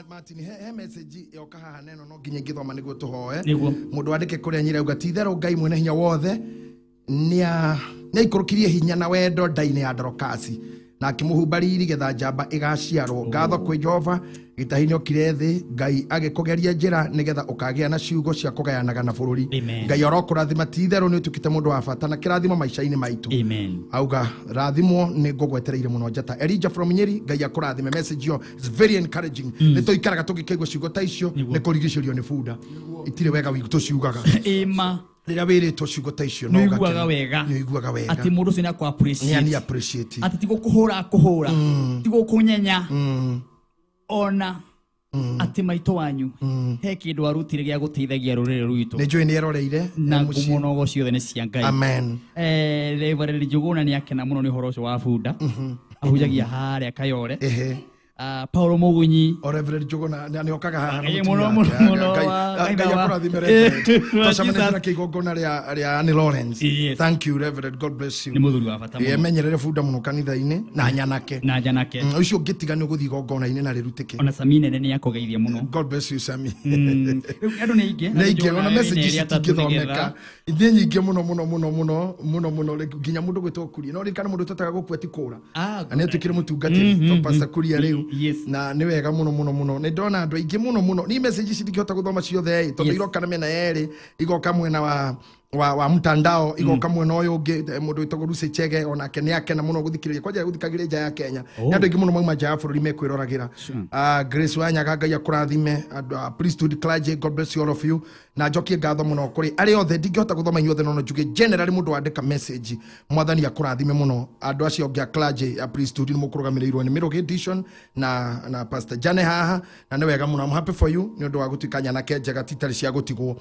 Martin, he message yoka haha neno no nginya ngithoma niguo tuhoe mundu andike kuria nyira uga ti itherũ Ngai mwene hinya wothe nĩaikũrũkirie hinya na wendo nda-inĩ ya Dorokasi na akĩmũhumba riri getha njamba ĩgaciarwo. Ngatho kwĩ Jehova gĩtahi nĩokire thĩ Ngai agĩkũgeria njĩra nĩgetha ũkagĩa na ciugo cia kũgayanaga na bũrũri. Ngai arokũrathima ti itherũ nĩ ũtuĩkĩte mũndũ wa bata na kĩrathimo maica-inĩ maitũ. Auga rathimwo nĩ ngũgwetereire mũno njata. Elijah from Nyeri, Ngai akũrathime. Message yo is very encouraging. Nĩ tũikaraga tũgĩkĩigua ciugo ta icio nĩ kũrigicĩrio nĩ bunda itirĩ wega witũ ciugaga ĩma rĩrĩa wĩrĩtwo ciugo ta icio no ũiguaga wega nĩ ũiguaga wega atĩ mũndũ ũcio nĩ appreciate nĩ appreciate atĩ ti gũkũhũra akũhũra ti gũkũnyenya ona atĩ maitũ wanyu he kĩndũ arutire gĩa gũteithagia rũrĩrĩ rwitũ. Nĩ njũĩ nĩ eroreire na ngumo na ũgoci ciothe nĩ cia Ngai. Amen. Reverend Njuguna nĩ akena mũno nĩ ũhoro ũcio wa bunda ahunjagia harĩa Kayore. Paulo Mugunyi o Reverend Njuguna nĩ okaga haha na mũno mũno Ngai akũrathime Reverend. Tũcemanagia na kĩgongona rĩa Annie Lawrence. Thank you Reverend, God bless you. Nĩ mũthuri wa bata mũno. Emenyerere bunda mũno kanitha-inĩ na nyanake. Na nyanake. Ũcio ũngĩtiga nĩ ũgũthiĩ igongona-inĩ na rĩrutĩke. Ona Sami nene nĩ akũgeithia mũno. God bless you Sami. Rĩu andũ nĩ aingĩ. Nĩ aingĩ ona message ici citingĩthomeka. Nĩ nyingĩ mũno mũno mũno mũno mũno mũno nginya mũndũ gwĩtwo Kuria. No ririkana mũndũ tũtaga gũkua ti kũra. Na nĩ atuĩkire mũtungatĩri to Pastor Kuria rĩu. Na nĩ wega mũno mũno mũno. Nĩ ndona andũ aingĩ mũno mũno. Ni message ici ndingĩhota gũthoma ciothe tondũ iroka na mĩena yerĩ, igoka mwena wa mtandao, igoka mwena ũyũ ũngĩ. Mũndũ wĩtagwo Lucy Chege onake nĩ akena mũno gũthikĩrĩria kwanja gũthikagĩrĩria nja ya Kenya. Nĩ andũ aingĩ mũno mauma nja ya bũrũri mekwĩroragĩra. Grace Wanyaga Ngai akũrathime. Andũ a priesthood clergy, God bless you all of you. Na njokie ngatho mũno kũrĩ arĩa othe ndingĩhota gũthoma inyuothe no njuge generally mũndũ wandĩka message mwathani akũrathime mũno. Andũ acio angĩ a clergy a priesthood nĩ mũkũrũgamĩrĩirwo nĩ Mĩrũgĩ Edition na Pastor Jane haha na nĩ wega mũno. I'm happy for you nĩ ũndũ wa gũtuĩka nyanake njega ti itarĩ cia gũtigwo.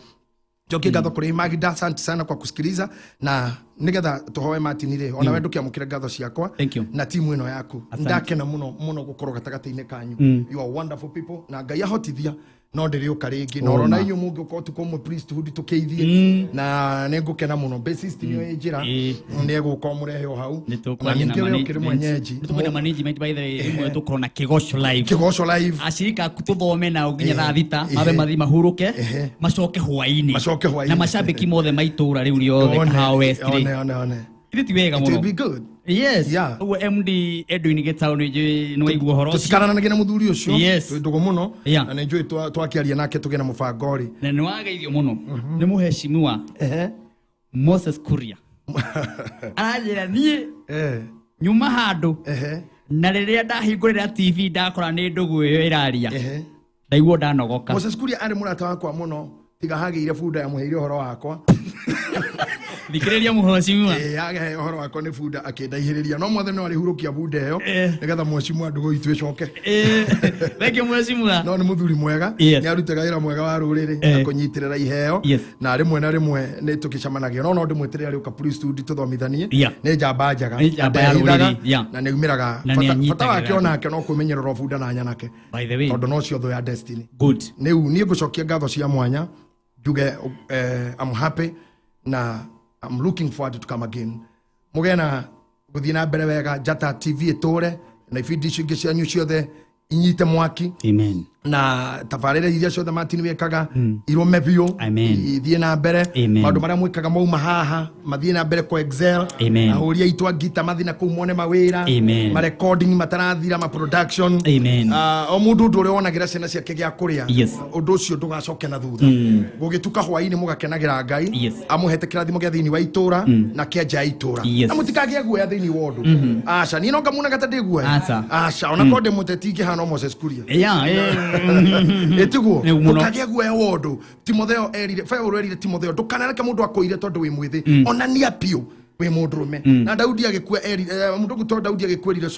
Njokie ngatho kũrĩ Magida, asante sana kwa kusikiliza na nigetha tuhoe Martin rĩ ona we ndũkĩamũkĩre ngatho ciakwa na timu ĩno yaku. Ndakena mũno mũno gũkorwo gatagatĩ-inĩ kanyu. You are wonderful people na Ngai ahotithia no ndĩrĩũka rĩngĩ na orona inyuĩ mũngĩũka ũtukũ ũmwe priesthood tũkĩithie na nĩngũkena mũno. Bassist nĩyo ĩ njĩra nĩ egũka mũrehe o hau na ningĩ we ũkĩrĩ mwenyeji. Nĩtũkwenda management by the way ĩmwe tũkorwo na Kĩgoco live. Kĩgoco live acirika aku tũthome nao nginya thaa thita mabe mathi mahurũke macoke hwaĩ-inĩ na macambĩki mothe ma itũũra rĩu rĩothe Kahawa West rĩ. One. Ithe ti wega mũno. It will be good. Yes. Yeah. Ũguo MD Edwin Gitau nĩ waigua ũhoro ũcio. Tũtikarananagia na mũthuri ũcio. Yes. Twĩ ndũgũ mũno. Na nĩ njũĩ twakĩaria nake tũgĩe na mũbango rĩ. Na nĩ wageithio mũno. Nĩ mũheshimiwa Moses Kuria. Aranjĩra niĩ nyuma handũ na rĩrĩa ndahingũrĩra TV ndakora nĩ ndũgũ ĩyo ĩraria. Ndaigua ndanogoka. Moses Kuria arĩ mũrata wakwa mũno tiga hagĩire bunda yamũheire ũhoro wakwa. Thikĩrĩria mũheshimiwa. Agehe ũhoro wakwa nĩ bunda akĩndaihĩrĩria no mothe no arĩhurũkia bunda ĩyo nĩgetha mũheshimiwa ndũgũ itũ ĩcoke. Thank you mũheshimiwa. No nĩ mũthuri mwega nĩ arutaga wĩra mwega wa rũrĩrĩ na kũnyitĩrĩra iheo na rĩmwe na rĩmwe nĩ tũkĩcemanagia no ndĩmwĩtĩre arĩũka priesthood tũthomithanie. Nĩ njamba njega na nĩ umĩraga bata wake onake no kwĩmenyerera bunda na nyanake tondũ no cio thũ ya destiny. Good. Rĩu niĩ ngũcokia ngatho cia mwanya njuge I'm happy na I'm looking forward to come again. Mugena guthie na mbere wega Njata TV iture na ibindi icio ingĩ cianyu ciothe inyite mwaki. Amen. Na tabarĩra iria ciothe Martin wĩkaga irũme biũ ithiĩ na mbere. Maũndũ marĩa mwĩkaga mauma haha mathiĩ na mbere kũ excel. Ahũri aitũ a ngita mathiĩ na kũu mone mawĩra ma recording matarathira ma production. O mũndũ ũndũ ũrĩa wonagĩra ciana ciake gĩa kũrĩa ũndũ ũcio ndũgacoke na thutha. Gũgĩtuka hwaĩ-inĩ mũgakenagĩra Ngai amũhete kĩrathimo gĩa thĩinĩ wa itũra na kĩa nja ya itũra na mũtikagĩe guoya thĩinĩ wa ũndũ. Aca niĩ no ngamuonaga ta ndĩ guoya. Aca ona korwo ndĩ mũteti ingĩhana o Moses Kuria. Etiguo ndũkagĩe guoya wa ũndũ. Timotheo erire Paulo erire Timotheo ndũkanareke mũndũ akũire tondũ wĩ mwĩthĩ onania biũ wĩ mũndũrũme. Na Daudi agĩkua erire mũndũ gwĩtwo Daudi agĩkuĩrire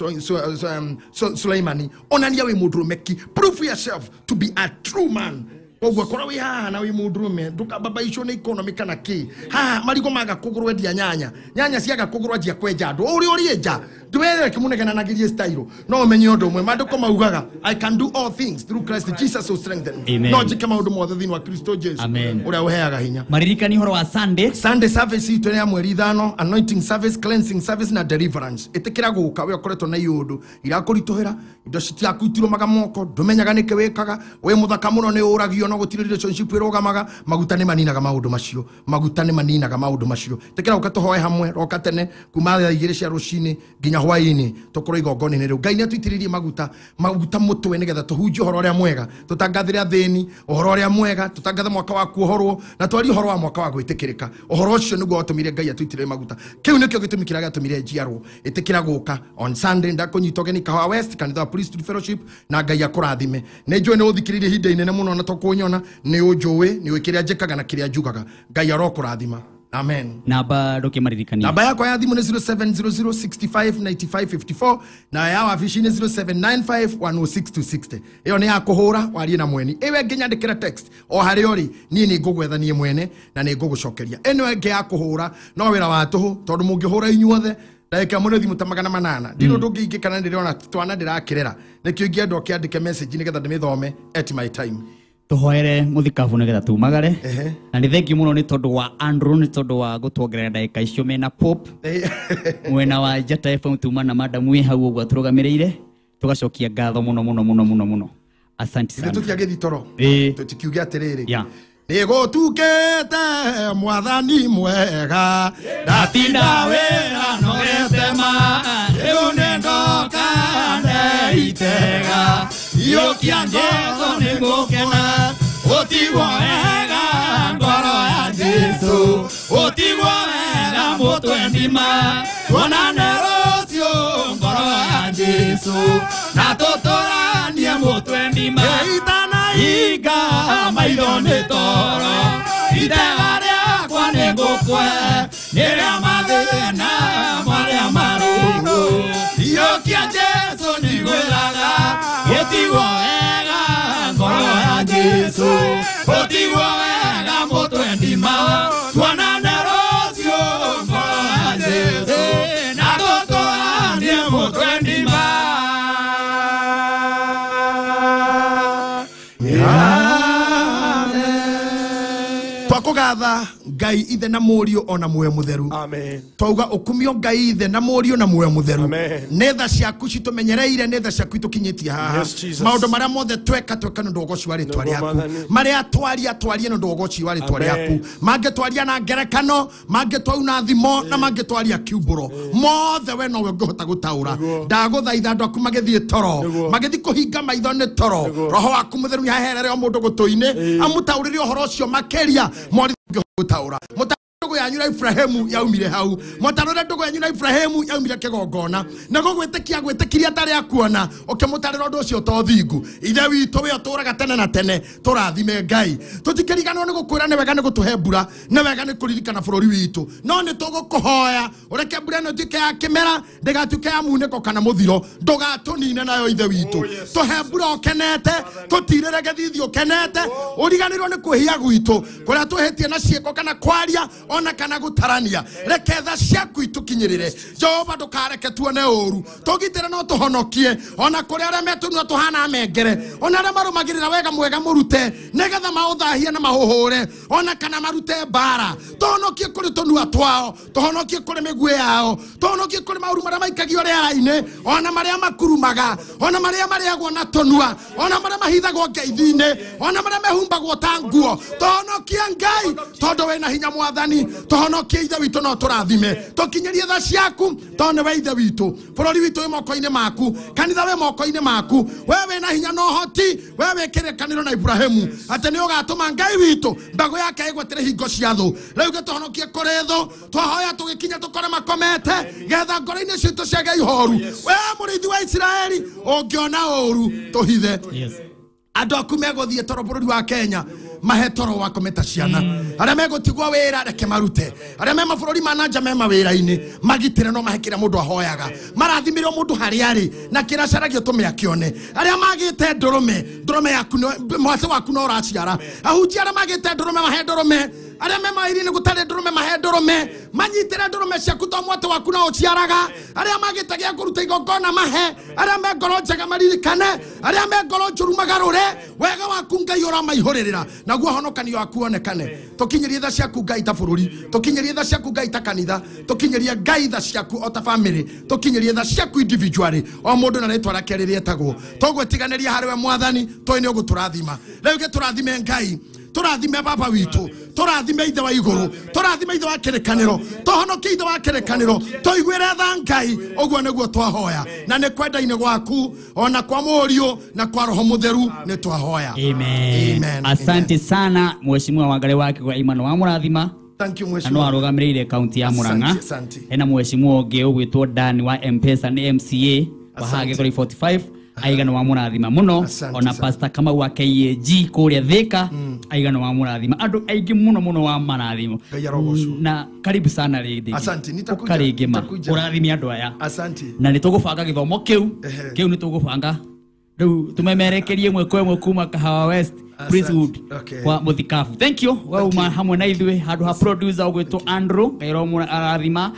Suleimani onania wĩ mũndũrũme ki, prove yourself to be a true man. Koguo korwo wi haha na wi mundurume ndukababaicwo ni economy kana ki. Haha marigo maga kugurwo endia nyanya. Nyanya ciaga kugurwo anjia kwenja andu. Uri uri nja. Ndwere kimunegenanagirie style. No umenye undu umwe maandiko maugaga I can do all things through Christ Jesus who strengthens me. No njike maundu mothe thiini wa Kristo Jesu uria uheaga hinya. Maririkani horo wa Sunday. Sunday service itu ya mweri 5, anointing service, cleansing service na deliverance. Itikira guka we ukoretwo na iundu irakurituhira indo ciaku itirumaga moko ndumenyaga niki wikaga we muthaka muno ni uragio no gutiri relationship irugamaga maguta ni maninaga maundu macio maguta ni maninaga maundu macio. Itikira guka tuhoe hamwe roka tene kuma thaa 2 cia rucini nginya hwaini tukorwo igongona-inĩ rĩu. Ngai nĩ atũitĩrĩirie maguta maguta mũtwe nĩgetha tũhunjie ũhoro ũrĩa mwega tũtangathĩre athĩni ũhoro ũrĩa mwega tũtangathe mwaka wa kuohorwo na twarie ũhoro wa mwaka wa gwĩtĩkĩrĩka. Ũhoro ũcio nĩguo watũmire Ngai atũitĩrĩrie maguta. Kĩu nĩkĩo gĩtũmi kĩrĩa gĩatũmire njiarwo. Ĩtĩkĩra gũka on Sunday ndakũnyita ũgeni Kahawa West kanitha wa Priesthood Fellowship na Ngai akũrathime. Nĩ njũĩ nĩ ũthikĩrĩirie ihinda inene mũno na tũkũnyona nĩ ũnjũĩ nĩ ũĩ kĩrĩa njĩkaga na kĩrĩa njugaga. Ngai arokũrathima. Amen. Namba ndukimaririkania. Namba yakwa ya thimu ni 0700659554 na ya wabici ni 0795106260. Iyo ni ya kuhura warie na mweni. Iwe nginya ndikira text o haria uri nie ni ngugwetha nie mwene na ni ngugucokeria. Ino ĩngĩ ya kuhura no wira wa tuhu tondu mungihura inyuothe ndagĩka mũno thimũ ta 800 ndirĩ ũndũ ũngĩ ingĩkana ndĩrona twana ndĩrakĩrera nĩkĩo ingĩenda ũkĩandĩke message nĩgetha ndĩmĩthome at my time. Tuhoere muthikabu nigetha tumagare na ni thank you muno ni tondu wa Andrew ni tondu wa gutuongerera ndagika icio mena pop mwena wa Njata FM tuma na madam wi hau uguo turugamireire tugacokia ngatho muno muno muno muno muno. Asante sana. Tutiagethi toro tutikiuge atiriri nĩgũtukĩte mwathani mwega ndatinda wĩra nogete ma rĩu nĩndoka ndeitega iyũkia Jesũ nĩngũkena ũtigwo wega ngoro ya Jesũ ũtigwo wega mũtwe ndima tuonane rũciũ ngoro ya Jesũ na tũtũranie mũtwe ndima itanahinga maitho nĩ toro itega rĩakwa nĩngũkwe nĩ rĩa mathĩna marĩa marũrũ iyũkia Jesũ ndigwĩraga gũtigwo wega ngoro ya Jesũ gũtigwo wega mũtwe ndima tuonane rũciũ ngoro ya Jesũ na tũtũranie mũtwe ndima. Twakũgatha Ngai ithe na mũriũ ona muoyo mũtheru. Amen. Twauga ũkumio Ngai ithe na mũriũ na muoyo mũtheru. Amen. Nĩ tha ciaku citũmenyereire nĩ tha ciaku itũkinyĩtie haha. Yes, maũndũ marĩa mothe tweka tweka nĩ ũndũ wa ũgoci wa rĩtwa rĩaku. Marĩa twaria twarie nĩ ũndũ wa ũgoci wa rĩtwa rĩaku. Mangĩtwaria na ngerekano, mangĩtwauna thimo na mangĩtwaria kiumbũro. Mothe we nowe ũngĩhota gũtaũra. Ndagũthaitha andũ aku magĩthiĩ toro, magĩthiĩ kũhinga maitho nĩ toro. Roho waku mũtheru nĩaherere o mũndũ gũtũ-inĩ, amũtaũrĩre ũhoro ũcio makĩria mori gũtaũra. Ndũgũ yanyu na Ibrahimu yaumire hau mũtarũre ndũgũ yanyu na Ibrahimu yaumire kĩgongona na gũgwĩtĩkia gwĩtĩkirie atarĩ akuona ũkĩmũtarĩra ũndũ ũcio to thingu. Ithe witũ we ũtũũraga tene na tene tũrathime Ngai tũtikĩriganĩrwo nĩ gũkwĩra nĩ wega nĩ gũtũhe mbura nĩ wega nĩ kũririkana bũrũri witũ no nĩ tũgũkũhoya ũreke mbura ĩno ĩtuĩke ya kĩmera ndĩgatuĩke ya munĩko kana mũthiro ndũgatũnine nayo ithe witũ tũhe mbura ũkenete tũtirĩre gĩthithi ũkenete ũriganĩrwo nĩ kwĩhia gwitũ kũrĩa twĩhĩtie na ciĩko kana kwaria ona kana gũtarania reke tha ciaku itũkinyĩrĩre Jehova ndũkareke tuone ũru tũgitĩre no tũhonokie ona kũrĩ arĩa metũnua tũhana mengere ona arĩa marũmagĩrĩra wega mwega mũrute nĩgetha maũthahie na mahũhũre ona kana marute mbara tũhonokie kũrĩ tũnua twao tũhonokie kũrĩ mĩguĩ yao tũhonokie kũrĩ maũru marĩa maikagio rĩera-inĩ ona marĩa makurumaga ona marĩa marĩagwo na tũnua ona marĩa mahithagwo ngeithi-inĩ ona marĩa mehumbagwo ta nguo tũhonokie Ngai tondũ wĩna hinya mwathani tũhonokie ithe witũ no tũrathime tũkinyĩrie tha ciaku tondũ nĩwe ithe witũ bũrũri witũ wĩ moko-inĩ maku kanitha wĩ moko-inĩ maku we wĩna hinya na ũhoti we wĩ kĩrĩkanĩro na Ibrahimu atĩ nĩ ũgatũma Ngai witũ mbegũ yake ĩgwatĩre hingo cia thũ rĩu gĩtũhonokie kũrĩ thũ twahoya tũgĩkinya tũkore makomete getha ngoro-inĩ citũ ciage ihoru we mũrĩithi wa Isiraeli ũngĩona ũru tũhithe andũ aku megũthiĩ toro bũrũri wa Kenya Mahe toro wakometa ciana. Arĩa megũtigwo wĩra reke marute. Arĩa me mabũrũri ma na nja me mawĩra-inĩ magitĩre no mahe kĩrĩa mũndũ ahoyaga. Marathimĩre o mũndũ harĩa arĩ na kĩrĩa acaragia tũme akĩone. Arĩa magĩte ndũrũme, ndũrũme yaku mwatĩ waku no ũraciara. Ahunjia arĩa magĩte ndũrũme mahe ndũrũme. Arĩa me mawĩra-inĩ gũtarĩ ndũrũme mahe ndũrũme. Manyitĩre ndũrũme ciaku to mwatĩ waku no ũciaraga. Arĩa magĩte gĩa kũruta igongona mahe. Arĩa me ngoro njega maririkane. Arĩa me ngoro njũru magarũre. Wega waku Ngai ũramaihũrĩrĩra naguo honokanio waku wonekane. Tũkinyĩrie tha ciaku Ngai ta bũrũri, tũkinyĩrie tha ciaku Ngai ta kanitha, tũkinyĩrie Ngai tha ciaku o ta family, tũkinyĩrie tha ciaku individually, o mũndũ na rĩtwa rĩake rĩrĩa etagwo. Tũgwĩtiganĩria harĩ we Mwathani, tũĩ nĩ ũgũtũrathima. Rĩu gĩtũrathime Ngai, tũrathime baba witũ, tũrathime ithe wa igũrũ, tũrathime ithe wa kĩrĩkanĩro, tũhonokie ithe wa kĩrĩkanĩro, tũiguĩre tha Ngai. Ũguo nĩguo twahoya, na nĩ kwenda-inĩ gwaku ona kwa Mũriũ na kwa Roho Mũtheru nĩ twahoya. Amen. Amen. Asante sana mheshimiwa Wangari wa Kigwa Imano wa mũrathima. Thank you Na no mheshimiwa. arũgamĩrĩire kaunti ya Murang'a. Asante, asante. Hena mheshimiwa ũngĩ ũgwĩtwo Dan wa M-Pesa nĩ MCA wa haha Asante. Gĩthũri 45 aigana wa mũrathima mũno. Asante Ona sana. Pastor Kamau wa KAG kũrĩa Thika aigana wa mũrathima. Andũ aingĩ mũno mũno wa marathimo. Ngai arogocwo. Na karibu sana rĩngĩ. Asante, nitakuja, Ũka rĩngĩ ma. nitakuja. Ũrathime andũ aya. Asante. Na nĩ tũgũbanga gĩthomo kĩu. Ehe. Kĩu nĩ tũgũbanga. Rĩu tũmemerekerie ĩmwe kwa ĩmwe kuma Kahawa West Asante. Princewood Okay. kwa mũthikabu. Thank you. Wauma hamwe na ithuĩ handũ ha producer ũgwĩtwo Andrew Ngai aromũrathima.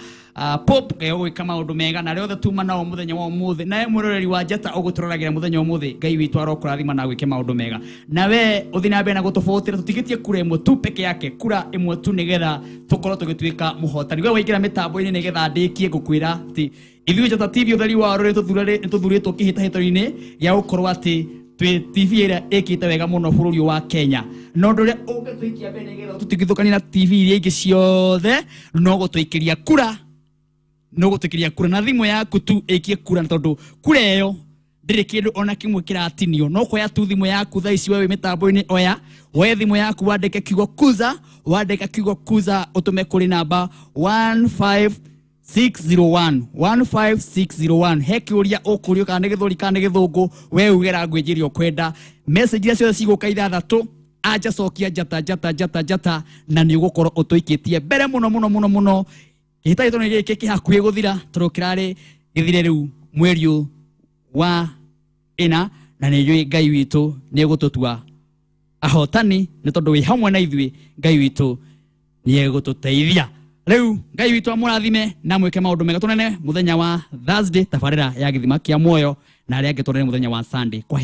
Pop Ngai ũgwĩka maũndũ mega na arĩa othe tuma nao mũthenya wa ũmũthĩ. Nawe mwĩroreri wa njata ũgũtũroragĩra mũthenya wa ũmũthĩ, Ngai witũ arokũrathima na gwĩke maũndũ mega. Nawe ũthiĩ na mbere na gũtũbũtĩra, tũtigĩtie kura ĩmwe tu peke yake, kura ĩmwe tu nĩgetha tũkorwo tũgĩtuĩka mũhotani. We waingĩra mĩtambo-inĩ nĩgetha ndĩkie ngũkwĩra atĩ ithuĩ Njata TV ũtheri wa rũrĩrĩ nĩtũthurĩtwo kĩhĩtahĩtano-inĩ gĩa gũkorwo atĩ twĩ TV ĩrĩa ĩkĩte wega mũno bũrũri wa Kenya. Na ũndũ ũrĩa ũngĩtũikia mbere nĩgetha tũtigithũkanie na TV iria ingĩ ciothe no gũtũikĩria kura, no gũtũikĩria kura na thimũ yaku tu ĩkie kura, tondũ kura ĩyo ndĩrĩ kĩndũ ona kĩmwe kĩratinio. No kuoya tu thimũ yaku thaa ici we wĩ mĩtambo-inĩ, oya woe thimũ yaku wandĩke kiugo kuza, wandĩka kiugo kuza ũtũme kũrĩ namba 15601, 15601. He kĩũria ũkũrio kana nĩ gĩthũri kana nĩ gĩthũngũ, we uge language ĩrĩa ũkwenda. Message iria ciothe cigũka ithathatũ, anja cokia njata njata njata njata, na nĩ ũgũkorwo ũtũikĩtie mbere mũno mũno mũno mũno. Kĩhĩtahĩtano gĩkĩ kĩ hakuhĩ gũthira, tondũ kĩrarĩ gĩthire rĩu mweri wa ĩna, na nĩ njũĩ Ngai witũ nĩ egũtũtua ahotani, nĩ tondũ wĩ hamwe na ithuĩ. Ngai witũ nĩ egũtũteithia. Rĩu Ngai witũ amũrathime na mwĩke maũndũ mega. Tũnene mũthenya wa Thursday tabarĩra ya gĩthima kĩa muoyo, na arĩa angĩ tũnene mũthenya wa Sunday. Kwa